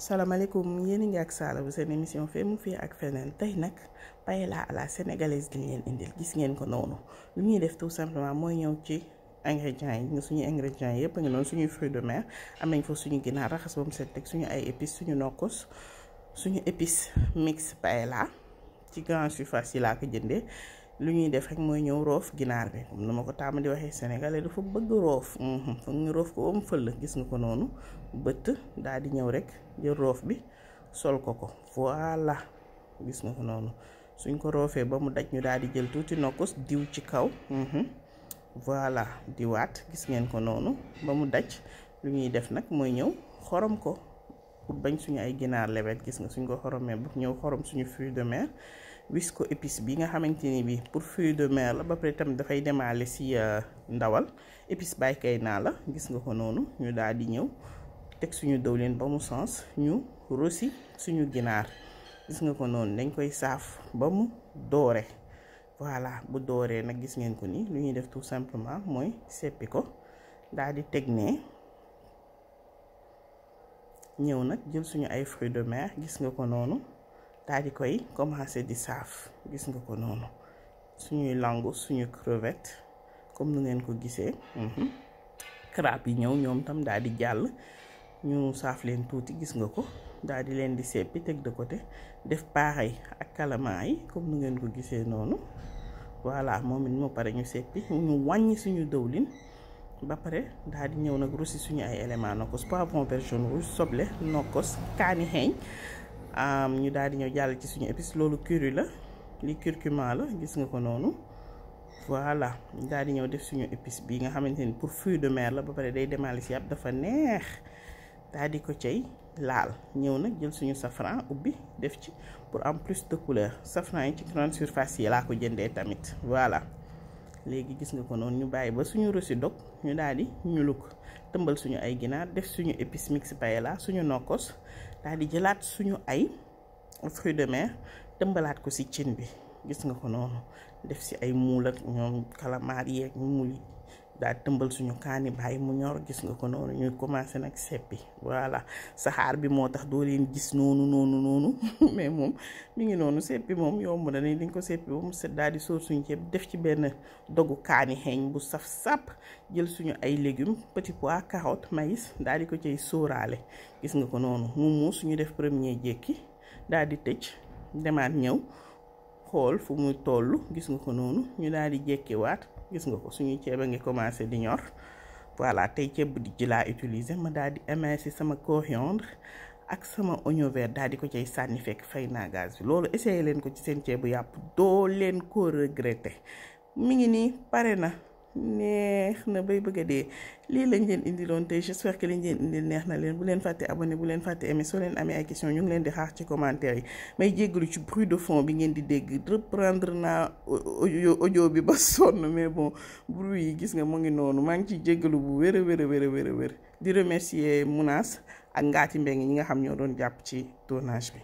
salaamaaleykum yéen a ngi ak Sala bu seen émission Feemu fii ak Feneen tey nag paella à la sénégalaise lañ leen indil gis ngeen ko noonu lu ñuy def tout simplement mooy ñëw ci ingrédients yi suñu ingrédients yëpp a ngi noonu suñuy fruits de mer am nañ fa suñu ginaar raxas ba mu set teg suñu ay épices suñu nokkos suñu épices mix paella ci grande surface yi laa ko jëndee lu ñuy def rek mooy ñëw roof ginaar bi comme na ma ko tàmm di waxee sénégalais dafa bëgg roof foog ñu roof ko ba mu fël gis nga ko noonu bëtt daal di ñëw rek jël roof bi sol ko voilà gis nga ko noonu suñ ko roofee ba mu daj ñu daal di jël tuuti nokkos diw ci kaw voilà diwaat gis ngeen ko noonu ba mu daj lu ñuy def nag mooy ñëw xorom ko pour bañ suñu ay ginaar lewet gis nga suñ ko xoromee ba ñëw xorom suñu fruit de mer wis ko épice bi nga xamante ni bi pour fruit de mer la ba pare tam dafay demaale si ndawal épice baykay naa la gis nga ko noonu ñu daal di ñëw teg suñu dëwlin ba mu sens ñu rosi suñu ginaar gis nga ko noonu dañ koy saaf ba mu doore voilà bu dooree nag gis ngeen ko ni lu ñuy def tout simplement mooy seppi ko daal di teg ne ñëw nag jël suñu ay fruits de mer gis nga ko noonu daal di koy commencer di saaf gis nga ko noonu suñuy langu suñu crevette comme nu ngeen ko gisee crabe yi ñëw ñoom tam daal di jàll ñu saaf leen tuuti gis nga ko daal di leen di seppi teg de côté def pareil ak calamar yi comme nu ngeen ko gisee noonu voilà moom it moo pare ñu seppi ñu wàññi suñu dëwlin ba pare daal di ñëw nag rosi suñu ay éléments nokkos poivron vert jaune rouge soble nokkos kaani xeeñ ñu daal di ñëw jàll ci suñu épice loolu curry la li curcuma la gis nga ko noonu voilà daal di ñëw def suñu épice bi nga xamante ni pour fruit de mer la ba pare day demaale si yàpp dafa neex daal di ko cay laal ñëw nag jël suñu safran ubbi def ci pour en plus de couleur safran yi ci grande surface yi laa ko jëndee tamit voilà léegi gis nga ko noonu ñu bàyyi ba suñu rosi dog ñu daal di ñuluk tëmbal suñu ay ginaar def suñu épice mix paella suñu nokkos daal di jëlaat suñu ay fruits de mer tëmbalaat ko ci cin bi gis nga ko noonu def ci ay muul ak ñoom calamar yi ak muul yi daal tëmbal suñu kaani bàyyi mu ñor gis nga ko noonu ñu commencé nag seppi voilà saxaar bi moo tax doo leen gis noonu mais moom mi ngi noonu seppi moom yomb na ni dañ ko seppi ba mu set daal di sóor suñu ceeb def ci benn dogu kaani xeeñ bu saf sàpp jël suñu ay légumes petit pois carotte maïs daal di ko cay sóoraale gis nga ko noonu mu muus suñu def premier jékki daal di tëj demaat ñëw xool fu muy toll gis nga ko noonu ñu daal di jékkiwaat gis nga ko suñu ceeb a ngi commencé di ñor voilà tey ceeb bu dijj laa utiliser ma daal di émincer sama coriandre ak sama oignon vert daal di ko cay sànni fekk fay naa gaz bi loolu essayé leen ko ci seen ceebu yàpp doo leen ko regretter mi ngi nii pare na neex na bay bëgg a dee lii lañ leen indiloon tey j'espère que liñ leen indil neex na leen bu leen fàtte abonné bu leen fàtte aimé soo leen amee ay question ñu ngi leen di xaar ci commentaire yi may jéggalu ci bruit de fond bi ngeen di dégg reprendre naa audio bi ba sonn mais bon bruit yi gis nga mu ngi noonu maa ngi ciy jéggalu bu wér a wér di remercier Mounas ak Ngaati Mbeng ñi nga xam ñoo doon jàpp ci tournage bi